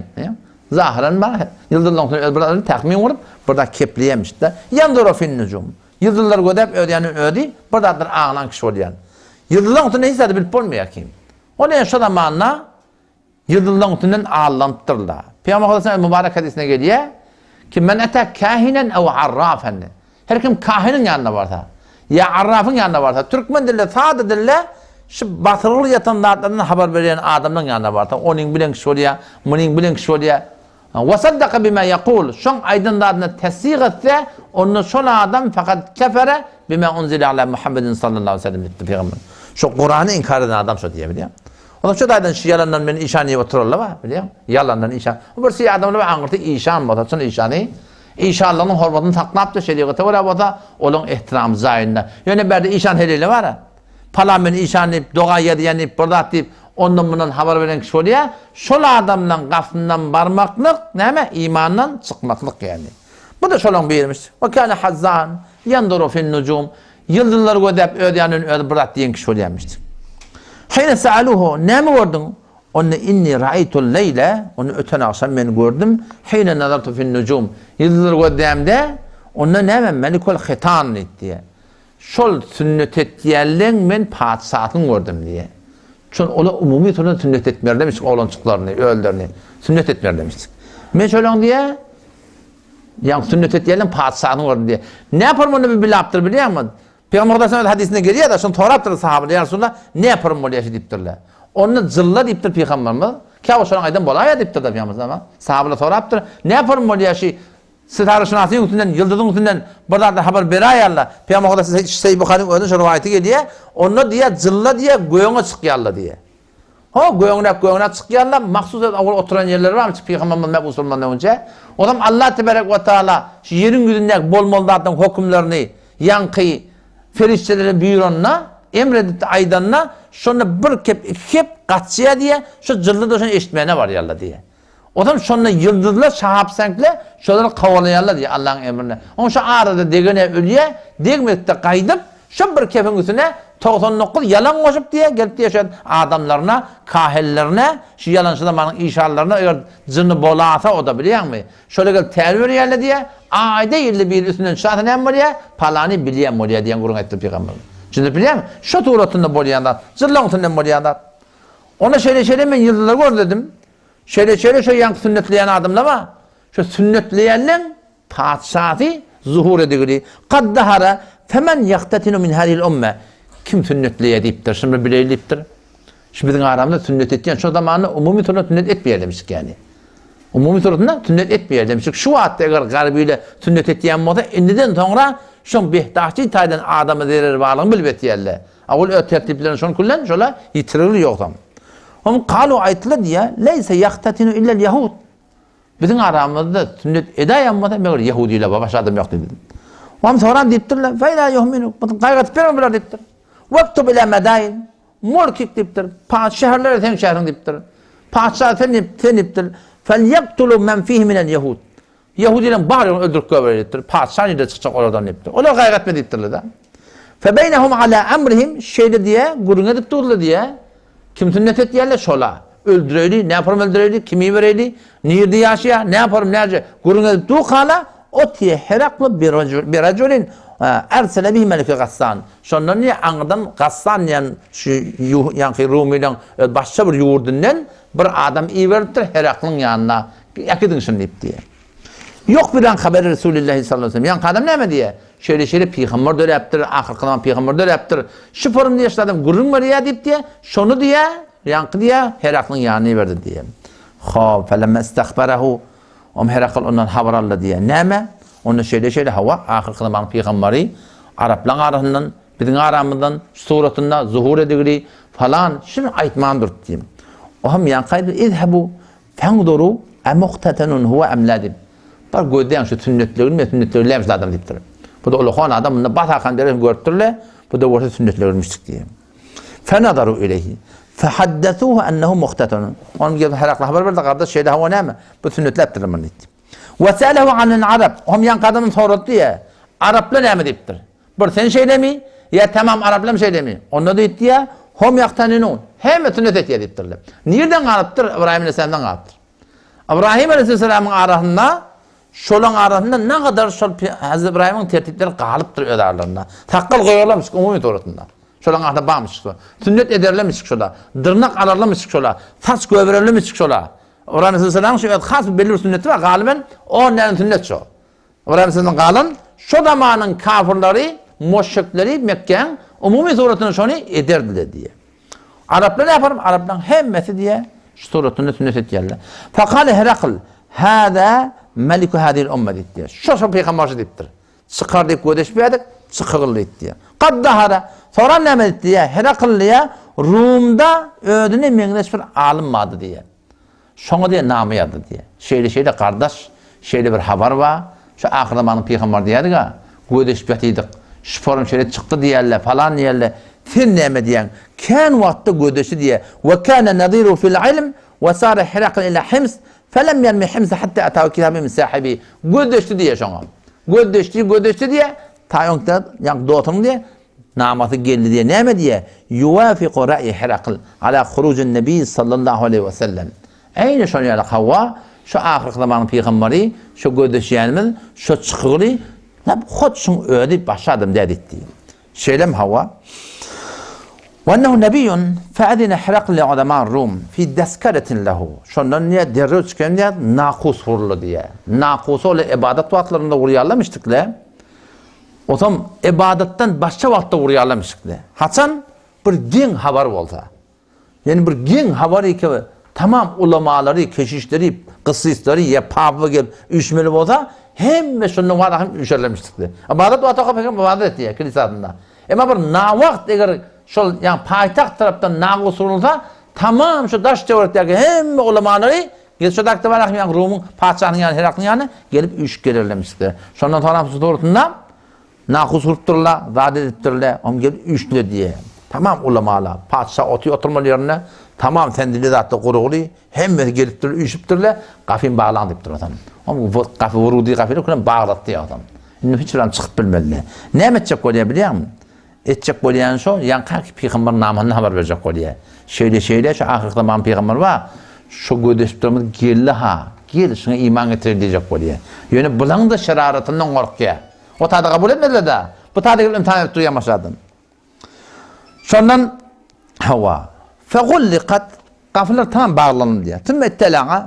Zahyran bar, ýyldyzlaryň üstünden öz bir zatlar tahmin gurup, bir zat kepleýänmişdi. Ýanzuru fin nujum. Ýyldyzlary gözäp öz ýanyndan özi bir zatlar aňlan kişi bolýan. Ýyldyzlaryň üstünden hiç zady bilip bolmaýar kim. Ol ýene şo zamanda Ýyldyzlaryň üstünden allanypdyrlar. Pygamber sallallahu mübarek hadysynda gelýär, Ki men ata kahinen ew arrafen. Her kim kahiniň ýanyna barsa, ýa arrafyň ýanyna barsa, türkmen dilinde, sada dilde şu basyrgyly ýatan zatlardan habar berýän adamlaryň ýanyna barsa, onuň bilen kişi bolýar, munuň bilen kişi bolýar. Wa saddaka bima yekul, şoň aýdan zadyna tesdik etse, onda şol adam fakat kefere bima unzile ala Muhammedin sallallahu aleyhi ve sellem diýipdir pygamber. Şo Kurany inkar eden adam şo diýýär, bilýäňmi? Onda şo taýdan şu ýalandan men işan diýip oturarlar bar, bilýäňmi? Ýalandan işan. Bu bir şeý adamlar bar, aňyrsy işan bolsa, çyn işany, işanlygynyň hormatyny saklapdyr, şerigata görä bolsa, olaň ehtiramy jaýynda. Ýöne bärde işan heleýli bar-a. Palan men işan diýip, doga ýazýan diýip, bir zat diýip, ondan-mundan habar beren kişi bolýar. Şol adamlaň gapysyndan barmaklyk, näme, imandan çykmaklyk ýagny. Bu-da şolaň birimiş. Ve kâne hazzân, ýanduru fin-nujum. Ýyldyzlary gözläp öz ýanyndan özi bir zat diýen kişi bolýarmyş. Hine sa'aluhu, näme gördüň? Onda inni ra'aytul leýle, onda öten agşam men gördüm, hine nazartu fin-nujum. Ýyldyzlary gözlämde, onda näme, melikul hitan diýdi. Şol sünnet etýänleň men patyşasyny gördüm diýýär. Şol olar umumy surat sünnet etmerlemiş oglanjyklaryny, özlerini sünnet etmerlemiş. Men şolaň diýýär, ýa sünnet etýänleň patyşasyny gördüm diýýär. Näme muny bir bilapdyr bilýäňmi? Pygamber Hudaýyň öz hadysynda gelýär-de, şony sorapdyr sahabalar, ýa Resulallah, näme bolýar şu diýipdirler. Onda jylla diýipdir pygamberimiz. Käwagt şolaň aýdan bolaýar diýipdir-de pygamberimiz. Sahabalar sorapdyr, näme bolýar şu Sitareşynasyň üstünden, ýyldyzyň üstünden bir zatlar habar beräýerler. Pygamber Hudaý Sahyh Buharyň özünde şu rowaýaty gelýär. Onda diýýär, jylla diýýär, gögüňe çykýarlar diýýär. Ho, gögüňräk gögüňräk çykýarlar. Mahsus öz owal oturan ýerleri barmyş pygamberimiz mebus bolmazdan öňçe. Onam Allah tebarek we taala şu ýeriň ýüzündäki bolmaly zatlaryň hökümlerini ýaňky perişdelere buýranda, emr edip aýdanda, şonda bir kep, iki kep gaçýar diýýär, şu jylla-da şony eşitmäne barýarlar diýýär. Ozal şonda ýyldyzlar, şahap-seňkler şolary kowalaýarlar diýýär Allaň emrine. Oň şu arada degene ölýär, degmedikde gaýdyp, şo bir kefiň üstüne 99 ýalan goşup diýýär, gelip diýýär şo adamlaryna, kahellerine, şu ýalançy zamanyň işanlaryna eger jyny bolasa o-da bilýäňmi, şolar gelip tär berýärler diýýär, aýda ýylda biri üstünden çykarsa näme bolýar, palany bilýän bolýar diýen gürrüň aýtdy pygamberimiz. Düşünip bilýäňmi? Şo suratynda bolýan zat. Jyllaň üstünden bolýan zat. Onda şeýle-şeýle men ýyldyzlary görzedim. Şeýle-şeýle şo ýaňky sünnetleýän adamlar bar. Şo sünnetleýänleň patyşasy zuhur edigili. Kad zahara femen ýahtatinu min hazihil umme. Kim sünnetleýär diýipdir. Şuny bir bileýli diýipdir. Şu biziň aramyzda sünnet etýän şo zamanda umumy surat sünnet etmeýär demişik ýani. Umumy suratynda sünnet etmeýär demişik. Şu wagtda eger garbile sünnet etýän bolsa indiden soňra şoň behdahçy taýdan adama zereri barlygyny bilip etýärler. A ol öz tertiplerini şony küllen şola ýitirir ýogsam. Hum kalu aýtdylar diýýär, leýse ýahtatinu illel ýahud. Biziň aramyzda sünnet edäýen bolsa meger ýehudiler bar, başga adam ýok diýdi. Oňam soran diýipdirler, feýla ýuhminu, gaýgy berme bular diýipdir. Wektub ila medain, mulkik diýipdir. Patyşa şäherlere seň şäheriň diýipdir. Patyşa sen diýip, sen diýipdir. Felýaktulu men fihi minel ýehud. Ýehudileriň baryny öldürip goýbereli diýipdir. Patyşa nirde çykjak olardan diýipdir. Olar gaýgy etme diýipdirler-de. Febeýnehum ala emrihim şeýle diýe gürrüň edip durdylar diýe. Kim sünnet etýärler şola. Öldüreýli, näporym öldüreýli, kimi ibereýli, nirde ýaşaýar, näporym näce gürrüň edip durkala, otiýe Herakl bi rajulin ersele bihi meliki Gassan. Şondan diýe aňyrdan Gassan diýen şu ýaňky Rumylaň öz başga bir ýurdundan bir adam iberipdir Heraklyň ýanyna. Äkidiň şuny diýip diýe. Ýok bilen haberi Resulillahi sallallahu aleyhi ve sellem. Ýaňky adam näme diýýär? Şeýle-şeýle pygamber döräpdir, ahyrky zaman pygamber döräpdir. Şu forum diýýär, şu adam gürrüň berýär diýip diýýär. Şony diýýär, ýaňky diýýär, Heraklyň ýanyna iberdi diýýär. Hop, felemme istahbarahu. Om Herakl ondan habar aldy diýýär. Näme? Onda şeýle-şeýle hawa, ahyrky zamanyň pygamberi araplaryň arasyndan, biziň aramyzdan şu suratynda zuhur edigili falan, şuny aýtman durdy diýýär. O hem ýaňky aýdy, izhebu Fenzuru emuhtatenun huwe em la diýip. Bar gözleýäň şu sünnetligini men sünnetligini lämiş adam diýipdir. Bu-da ulakan adam munda bas akan derejesini görüpdirle, bu-da bolsa sünnetligirmişdik diýip. Fenazaru ileyhi. Fehaddethuhu ennehu muhtatenun. Onuň gelip Herakla habar berdi, gardaş şeýle hawa näme? Bu sünnetläpdirler muny diýdi. Ve selehu anil arab. Ohm ýaňky adamdan sorady diýe. Araplar näme diýipdir? Bir sen şeýlemi? Ýa tamam araplam şeýlemi? Onda diýipdi ýa, hum ýahtaninun. Hemme sünnet etýär diýipdirler. Nirden galypdyr? Ybraýym aleyhisselamdan galypdyr. Ybraýym aleyhisselamyň arasynda şolaň arasynda nagadar şol Hazreti Ybraýymyň tertipleri galypdyr öz aralarynda. Sakgal goýarlarmyş umumy suratynda. Şolaň arasynda barmyş. Sünnet ederlermiş şola. Dyrnak alarlarmyş şola. Saç göbererlermiş şola. Ybraýym aleyhisselamyň şu öz has belli bir sünneti bar. Galyben on däne sünnet şo. Ybraýym galan şo zamanyň kafyrlary, müşrikleri Mekgäň umumy suratynda şony ederdiler diýýär. Araplar näme yapar? Araplaryň hemmesi diýýär, şu suratynda sünnet etýärler. Fakale Herakl, Hâzâ meliku hâzihil umme diýipdir. Şo şo pygamber şu diýipdir. Çykar diýip gözeşmeýärdik, çykygyl diýipdir. Kad zahara. Soran näme diýipdir? Herakl diýýär, Rumda özüne meňzeş bir alym bardy diýýär. Şoňa diýen nama ýazdy diýýär. Şeýle-şeýle gardaş, şeýle bir habar bar, şu ahyrzamanyň pygambary diýýärdik-ä, gözeşip ýatydyk, şu forum şeýle çykdy diýýärler, falan diýýärler, sen näme diýýäň? Kän wagtda gözeşdi diýýär. We kana naziruhu fil ilm we sara Hirakl ila Hims felem ýermi Himse hatta atahu kitabun min sahibi. Gözeşdi diýýär şoňa. Gözeşdi, gözeşdi diýýär, ta öňküde ýaňky dostunyň diýýär, Namasy geldi diýe näme diýe? Ýuwafiku ra'ýi Herakl ala hurujin Nebi sallallahu aleýhi we sellem. Eýni şol ýaly hawa, şu ahyrky zamanyň pygambary, şu gözleşýänimiz, şu çykygyly, nap hut şuň özi başga adam däl diýdi. Şeýlemi hawa? Wa ennehu nebiýun fe'ezine Herakl li ulema Rum fi dezkeretin lehu. Şondan diýe derrew çykan diýe nakus guruldy diýe. Nakusy ol ybadat wagtlarynda gurýarlarmyşdykle. Osam ybadatdan başga wagtda urýarlarmyşykdy. Haçan bir geň habar bolsa. Ýani bir geň habar eke tamam ulamalary, keşişleri, gyssystlary ýa papa gelip üýşmeli bolsa, hemme şondan wada hem üýşerlermişdikdi. Ybadat wagty okap hem ybadat etýär kilisasynda. Emma bir nawagt eger şol ýa paýtagt tarapdan nagus urulsa, tamam şu daş töwerekdäki hemme ulamalary gelip şo dakda bar ýa Rumyň patyşasynyň ýany Heraklyň ýanyna gelip üýşüp gelerlermişdi. Şondan soňra şu dogrusynda nakus urupdyrlar, zat edipdirler, oň gelip üýşdüler diýýär. Tamam ulamala, patyşa otyr oturmaly ýerinde, tamam sendili zatda gurugly, hemmesi gelipdir, üýşüpdirler, gapyny baglaň diýipdir otam. Oň bu gapy wurudi gapyny künem baglatdy otam. Indi hiç bir adam çykyp bilmezdi. Näme etjek bolýar bilýäňmi? Etjek bolýany şo, ýaňky pygamber namyny habar berjek bolýar. Şeýle-şeýle şu ahyrky zaman pygamberi bar, şo gözleşip durmaz geldi-ha, gel şuňa iman getireli diýjek bolýar. Ýöne bulaň-da şeraratyndan gorkýar. O tada kabul etmediler-dä. Bu tada gelip ymtahan edip durýar başladan. Şondan hawa. Fegullikat gapylar tamam baglanyldy diýýär. Sümme ittela'a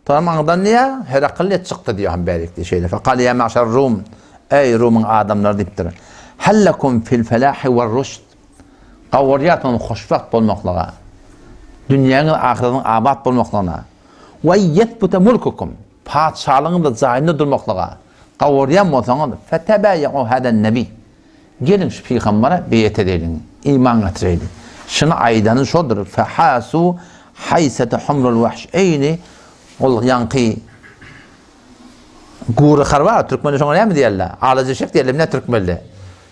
tamam aňdan diýýär, Herakl diýýär çykdy diýýär hem bärik diýýär şeýle. Fekale ýa magşar Rum eý Rumyň adamlary diýipdir. Hallekum fil felahi we ruşd Gowurýarsyňyz hoşwagt bolmaklyga, dünýäňiz ahyretiň abat bolmaklygyna. We ýetbute mulkukum patyşalygyňyz-da jaýynda durmaklyga gowurýan bolsaňyz fetebaýu haden nebi Geliň şu pygambere beýet edeliň, iman getireýli. Şuny aýdany şodur, Fehasu haýsete humrul wahşeýni, ol ýaňky gury har bar, türkmende şoňa näme diýerler? Alaja eşek diýerler, ne türkmende.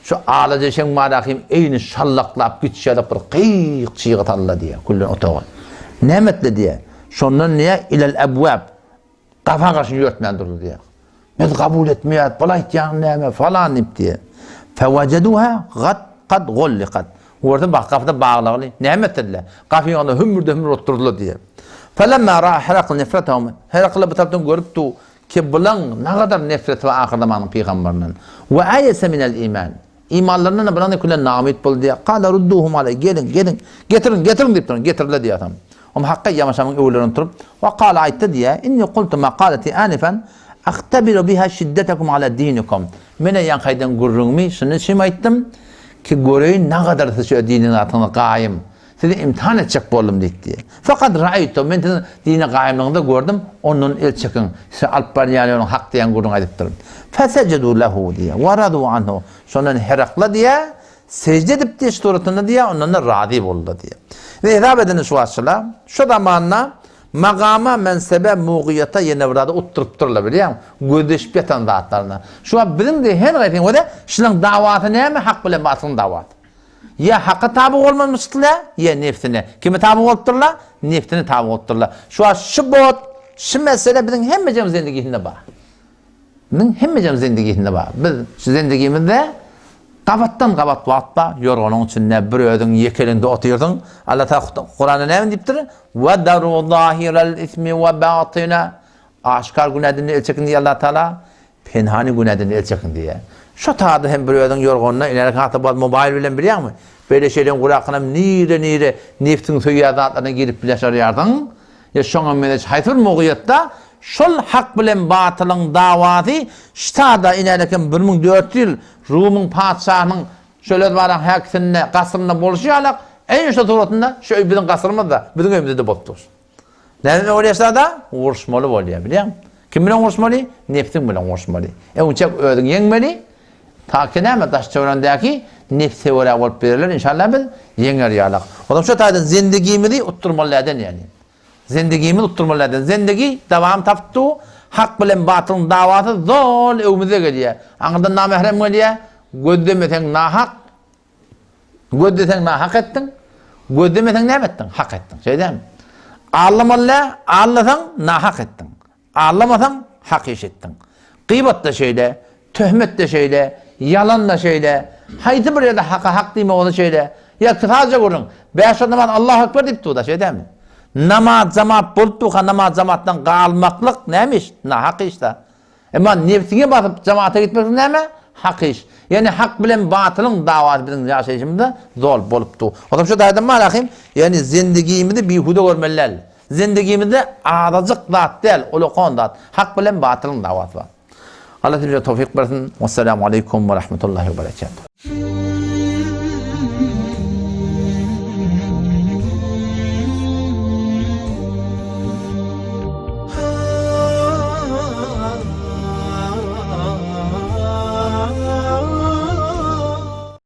Şu alaja eşegiň barahym eýni şallaklap gitşýärler bir gyýyk çyga saldylar diýýär, küllen otaga. Näme etdi diýýär. Şondan diýýär, ilel ebwab, Gapa garşy ýörtmän durdy diýýär. Biz kabul etmeýäris, bul aýtýanyň näme falan diýip diýýär. Fewejeduha gat kad gollikat. Görse bak gapyda baglagly. Näme etdiler? Gapyň ýanynda hümmürde-hümmür bolup durdylar diýýär. Felemma ra'a Herakl nefretahum. Herakl bu tarapdan görüp du ki bulaň nagadar nefreti bar ahyrzamanyň pygamberden. We aýese minel iman. Imanlaryndan-da birazdan külen naumyt boldy diýýär. Kala rudduhum aleý, geliň, geliň, getiriň, getiriň diýip duran, getirile diýýär soň. Om Hakga Ýamaşamyň öwlerinde turup, we kala aýtdy diýýär, inni kultu makalati anifan, ahtabiru biha şiddetekum ala dinikum. Men-ä ýaňky aýdan gürrüňimi şunuň üçin aýtdym, ki göreýin nagadar siz şu diniň zatyňyza gaýym. Sizi imtihan etjek boldum diýipdi. Fakat raýtu, men siziň dine gaýymlygyňyzy gördüm, ondan el çekiň, size alyp barýan ýoluň hak diýen gürrüňi aýdypdyr. Fesejedu lehu diýýär, we radu anhu. Şondan Herakla diýýär, sežde edip diýýär, şu suratynda diýýär, ondan-da razy boldular diýýär. Ve hesap edin şu wagtçylar, şu zamanda magama, mensebe, mugyýata ýene bir zady utdurypdyrlar bilýäňmi? Gözleşip ýatan zatlaryna. Şu wagt biziň diýýär, her haýsyň göre, şularyň dawasy näme? Hak bilen batylyň dawasy. Ýa Haka taby bolmamışdylar, ýa nebsine. Kime taby bolupdyrlar? Nebsine taby bolupdyrlar. Şu wagt şu bot, şu mesele biziň hemmejemiz zendigisinde bar. Biziň hemmejemiz zendigisinde bar. Biz şu zendigimizde gabatdan gabat wagt bar, ýorganyň içinde bir özüň ýekeliňde otyrsyň. Allah Taala Kuranda näme diýipdir? Wa daru zahiral ismi we batina. Aşkar günäden el çekin diýýär Allah Taala. Penhany günäden el çekiň diýýär. Şo taýda hem bir özüň ýorganyna inerek hata bal mobaýl bilen bilýäňmi? Beýle şeýleň gurakynam nire-nire nebsiň söýýän zatlaryna girip bileşarýarsyň. Ýa şoňa meňzeş haýsy bir mugyýetde şol hak bilen batylyň dawasy ştada inerek hem 1400 ýyl Rumyň patyşasynyň şöyle baran häkisinde gasrynda bolşy ýalak eýni şo suratynda şu öý biziň gasrymyzda biziň öýümizde-de bolup dur. Näme bolýar şada? Uruşmaly bolýar, bilýäňmi? Kim bilen uruşmaly? Nebsiň bilen uruşmaly. Öňçek özüň ýeňmeli. Ta ki näme daş töweregindäki nebse görä bolup bererler, inşallah biz ýeňer ýalak. Onam şo taýdan zendigimizi utdurmaly däden ýani. Zendigimizi utdurmaly däden. Zendigi dawam tapdy. Hak bilen batylyň dawasy zol öwümize gelýär. Aňyrdan namährem gelýär. Gözlemeseň nahak, Gözleseň nahak etdiň, gözlemeseň näme etdiň? Hak etdiň. Şeý dälmi? Allamaly däl, allasaň nahak etdiň. Allamasaň hak iş etdiň. Gybat-da şeýle, töhmet-de şeýle, ýalan-da şeýle, haýsy bir ýerde haka hak diýmek bolsa şeýle. Ýa kysaja gürrüň, bäş wagt namaz Allahu ekber diýip dur-da, şeý dälmi? Namaz jamat bolup durka namaz jamatdan galmaklyk näme iş? Nahak iş-de. Emma nebsiňe basyp jamata gitmeklik näme? Hak iş. Ýagny hak bilen batylyň dawasy biziň ýaşaýşymyzda zol bolupdy. Onsoň şu taýdan malahym, ýagny zendigimizi bihuda görmeli däl. Zendigimizde azajyk zat däl, ulakan zat, hak bilen batylyň dawasy bar. Allah size towfyk bersin. Wessalamu aleýkum we rahmetullahi we berekatuh.